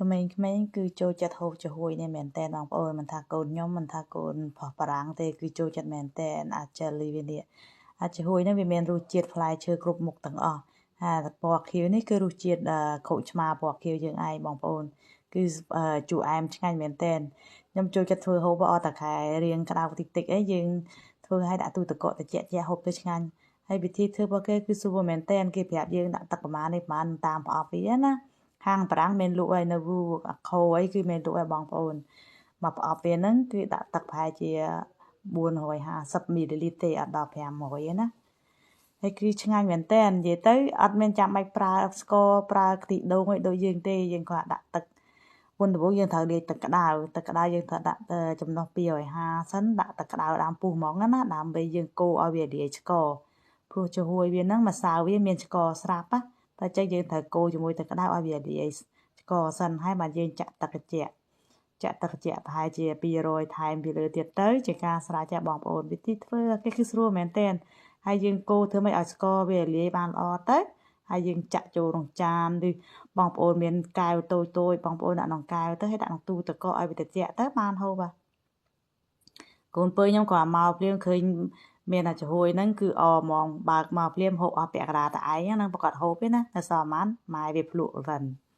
ក្មេងៗគឺចូលចិត្តហូបចំហួយនេះមែនតើបងប្អូនមិនថាកូនខ្ញុំមិនថាកូនប្រុសបារាំងទេគឺចូលចិត្តមែនតើអាចលីវានេះអាចចំហួយនេះវាមានរសជាតិផ្លែឈើគ្រប់មុខទាំងអស់ហើយពណ៌ខៀវនេះគឺរសជាតិក្រូចឆ្មាពណ៌ខៀវយើងឯងបងប្អូនគឺជូរអែមឆ្ងាញ់មែនតើខ្ញុំចូលចិត្តធ្វើហូបអត់តែខែរៀងក្តៅតិចតិចអីយើងធ្វើឲ្យដាក់ទូទឹកកកត្រជាក់ជាហូបទៅឆ្ងាញ់ហើយវិធីធ្វើរបស់គេគឺស្រួលមែនតើគេប្រាប់យើងដាក់ទឹកប្រមាណនេះប្រមាណតាមប្រអប់វាណាហាងប្រាំងមានលក់ហើយនៅវូអាខោអីគឺមានលក់ឲ្យបងប្អូនមកប្រអប់វាហ្នឹងគឺដាក់ទឹកប្រហែលជា450មីលីលីត្រទេអត់ដល់500ទេណាហើយគឺឆ្ងាញ់មែនតើនិយាយទៅអត់មានចាំបាច់ប្រើស្ករប្រើខ្ទិះដូងអីដូចយើងទេយើងគ្រាន់ដាក់ទឹកមុនដំបូងយើងត្រូវលាយទឹកក្តៅទឹកក្តៅយើងត្រូវដាក់ចំណុះ250សិនដាក់ទឹកក្តៅដើមពុះហ្មងណាដើម្បីយើងកូរឲ្យវាលាយស្ករព្រោះចំហួយវាហ្នឹងម្សៅវាមានស្ករស្រាប់ណាតែចឹងយើងត្រូវកូរជាមួយទឹកក្តៅឲ្យវាលាយស្ករសិនហើយបាទយើងចាក់ទឹកត្រជាក់ចាក់ទឹកត្រជាក់ប្រហែលជា200ថែមពីលើទៀតទៅជាការស្រេចបងប្អូនវិធីធ្វើគេគឺស្រួលមែនទែនហើយយើងកូរធ្វើម៉េចឲ្យស្ករវាលាយបានល្អទៅហើយយើងចាក់ចូលក្នុងចានឬបងប្អូនមានកែវតូចតូចបងប្អូនដាក់ក្នុងកែវទៅហើយដាក់ក្នុងទូទឹកកកឲ្យវាត្រជាក់ទៅបានហូបបាទកូនពៅខ្ញុំក៏មកភ្លាមឃើញមានតែចំហួយហ្នឹងគឺអហ្មងបើកមកភ្លាមហូបអស់ពាក់កណ្ដាលតែឯងហ្នឹងប្រកាសហូបទេណាតែសល់ប៉ុន្មានម៉ែវាភ្លក់វិញ។